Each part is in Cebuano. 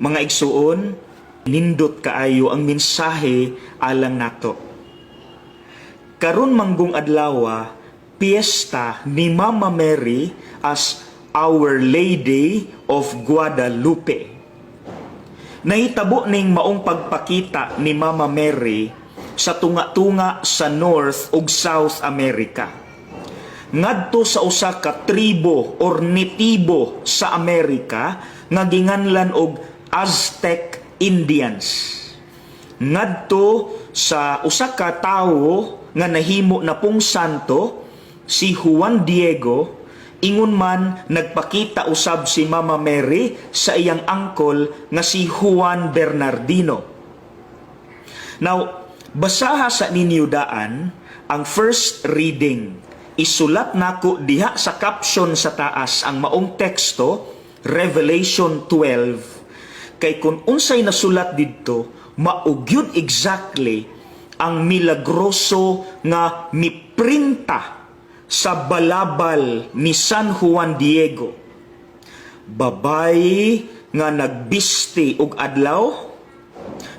Mga igsuon, nindot kaayo ang mensahe alang nato. Karon manggong adlawa, piyesta ni Mama Mary as Our Lady of Guadalupe. Nahitabo ning maong pagpakita ni Mama Mary sa tunga-tunga sa North ug South America. Ngadto sa usa ka tribo or nitibo sa Amerika nga ginganlan og Aztec Indians. Ngadto sa usa ka tawo nga nahimo na pong santo, si Juan Diego, ingon man nagpakita usab si Mama Mary sa iyang angkol nga si Juan Bernardino. Now, basaha sa ninyo daan ang first reading. Isulat nako diha sa caption sa taas ang maong teksto, Revelation 12, kay kung unsay nasulat didto, mao gyud exactly ang milagroso nga miprinta sa balabal ni San Juan Diego. Babayi nga nagbisti og adlaw,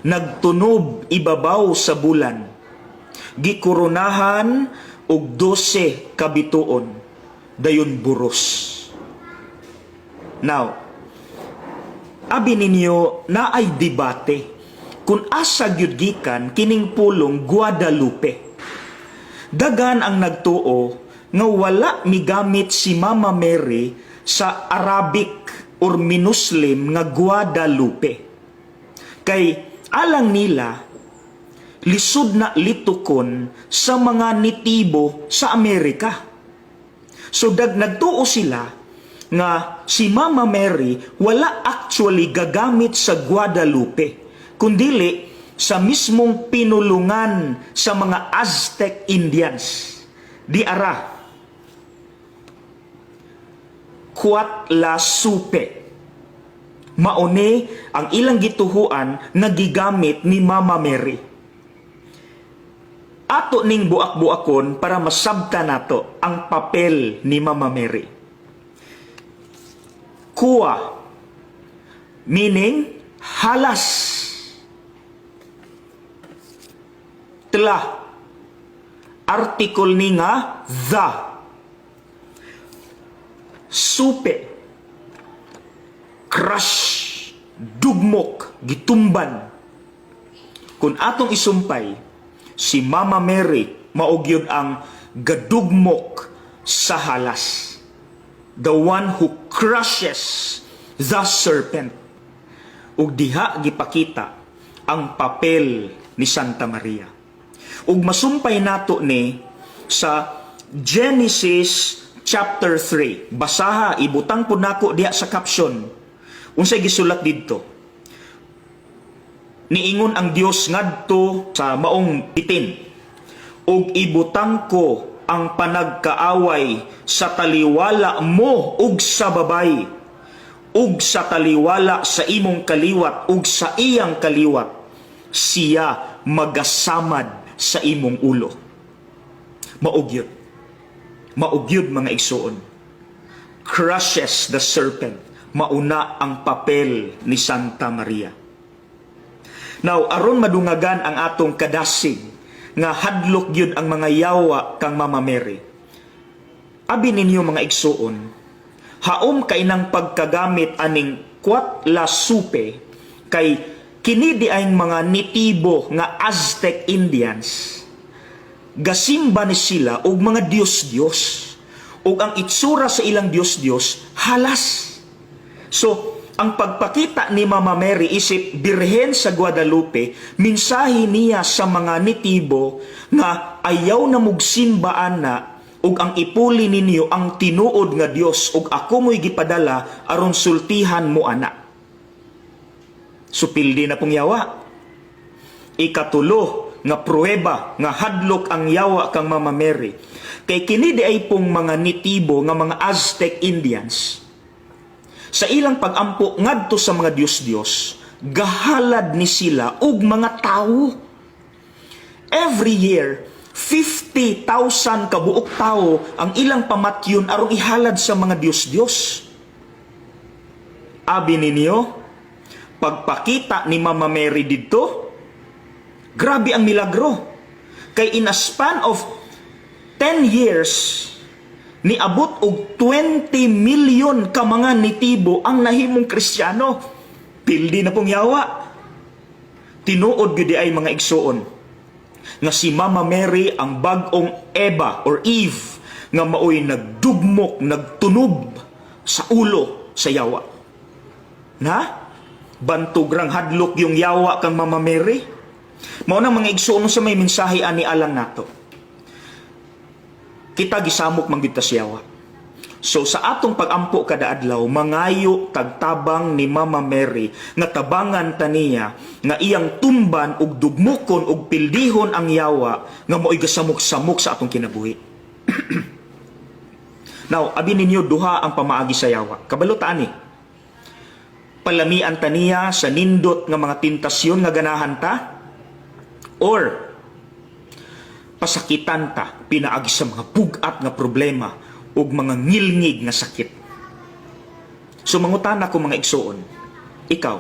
nagtunob ibabaw sa bulan, gikoronahan og 12 ka bituon, dayon buros. Now, abi ninyo, naay debate kung asa gyud gikan kining pulong Guadalupe. Daghan ang nagtuo nga wala migamit si Mama Mary sa Arabic or Minuslim nga Guadalupe. Kay alang nila, lisod na litukon sa mga nitibo sa Amerika. So nagtuo sila nga si Mama Mary wala actually gagamit sa Guadalupe, kundili sa mismong pinulungan sa mga Aztec Indians. Di ara, Coatlaxopeuh. Maone ang ilang gituhuan nga gigamit ni Mama Mary. Ato ning buak-buakon para masabta nato ang papel ni Mama Mary. Coa, meaning halas. Tla, article ni nga the. Supe, crush, dugmok, gitumban. Kung atong isumpay, si Mama Mary mao gyud ang gadugmok sa halas. The one who crushes the serpent. Ug diha gipakita ang papel ni Santa Maria. Ug masumpay nato ni sa Genesis chapter 3. Basaha, ibutang po nako diha sa caption. Unsay gisulat didto? Niingon ang Dios ngadto sa maong bitin, "Ug ibutang ko ang panagkaaway sa taliwala mo ug sa babayi, ug sa taliwala sa imong kaliwat ug sa iyang kaliwat. Siya magasamad sa imong ulo." Mao gyud. Mao gyud, mga igsuon. Crushes the serpent. Mauna ang papel ni Santa Maria. Now, aron madungagan ang atong kadasig nga hadlok gyud ang mga yawa kang Mama Mary. Abi ninyo, mga igsuon, haom kay nang pagkagamit aning Coatlaxopeuh kay kini di ay mga nitibo nga Aztec Indians, gasimba ni sila og mga Diyos-Diyos, ug ang itsura sa ilang Diyos-Diyos, halas. So ang pagpakita ni Mama Mary isip Birhen sa Guadalupe, mensahe niya sa mga nitibo nga ayaw na mugsimbaan na ug ang ipuli ninyo ang tinuod nga Dios, ug ako mo'y gipadala aron sultihan mo ana. Supildi na pong yawa. Ikatulo nga pruweba nga hadlok ang yawa kang Mama Mary. Kay kini di ay pong mga nitibo nga mga Aztec Indians. Sa ilang pagampo ngadto sa mga Diyos-Diyos, gahalad ni sila og mga tawo. Every year, 50,000 kabuok tawo ang ilang pamatyon aron ihalad sa mga Diyos-Diyos. Abi ninyo, Pagpakita ni Mama Mary didto, grabe ang milagro. Kay in a span of 10 years, niabot og 20 million ka mga nitibo ang nahimong Kristiyano. Pildi na pong yawa. Tinuod gyud ay, mga igsuon, nga si Mama Mary ang bag-ong Eva or Eve nga maoy nagdugmok, nagtunob sa ulo sa yawa. Na? Bantog rang hadlok yung yawa kang Mama Mary. Mao na, mga igsuon, sa may mensahe ani alang nato. Kita gisamok man gyud ta sa yawa. So sa atong pagampo kada adlaw, mangayo tagtabang ni Mama Mary nga tabangan ta niya nga iyang tumban ug dugmokon ug pildihon ang yawa nga mao'y gasamok-samok sa atong kinabuhi. Now, abi ninyo, duha ang pamaagi sa yawa. Kabalo ta ani. Palamian ta niya sa nindot nga mga tentasyon nga ganahan ta or pasakitan ta pinaagi sa mga bugat nga problema ug mga ngilngig nga sakit. So mangutana ko, mga igsuon, ikaw,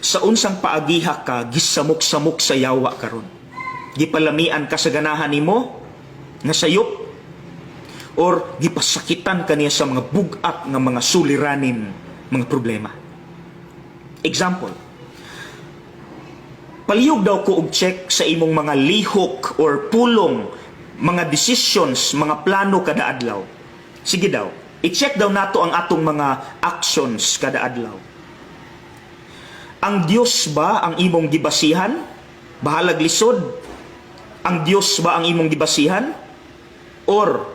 sa unsang paagiha ka gisamok-samok sa yawa karon? Gipalamian ka sa ganahan nimo nga sayop or gipasakitan ka niya sa mga bugat nga mga suliranin, mga problema? Example, palihog daw ko og check sa imong mga lihok or pulong, mga decisions, mga plano kada adlaw. Sige daw, i-check daw nato ang atong mga actions kada adlaw. Ang Dios ba ang imong gibasihan? Bahalag lisod. Ang Dios ba ang imong gibasihan? Or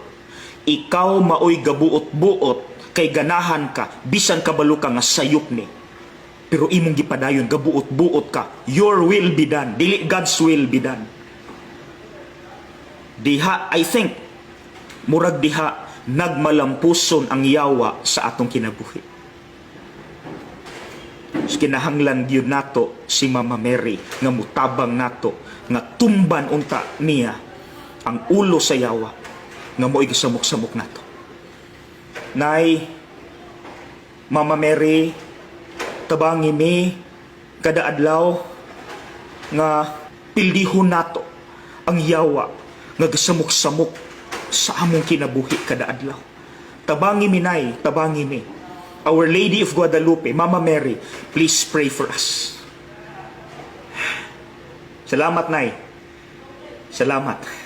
ikaw maoy gabuot-buot kay ganahan ka bisan kabalo ka nga sayop ni? Pero imong gipadayon, gabuot-buot ka. Your will be done, dili God's will be done. Diha, I think, murag diha nagmalampuson ang yawa sa atong kinabuhi. Kinahanglan gyud nato si Mama Mary nga mutabang nato nga tumban unta niya ang ulo sa yawa nga mo'y gisamok-samok nato. Nay, Mama Mary, tabangi mi kada adlaw nga pildihon nato ang yawa nga gasamok-samok sa among kinabuhi kada adlaw. Tabangi mi, Nay, tabangi mi. Our Lady of Guadalupe, Mama Mary, please pray for us. Salamat, Nay. Salamat.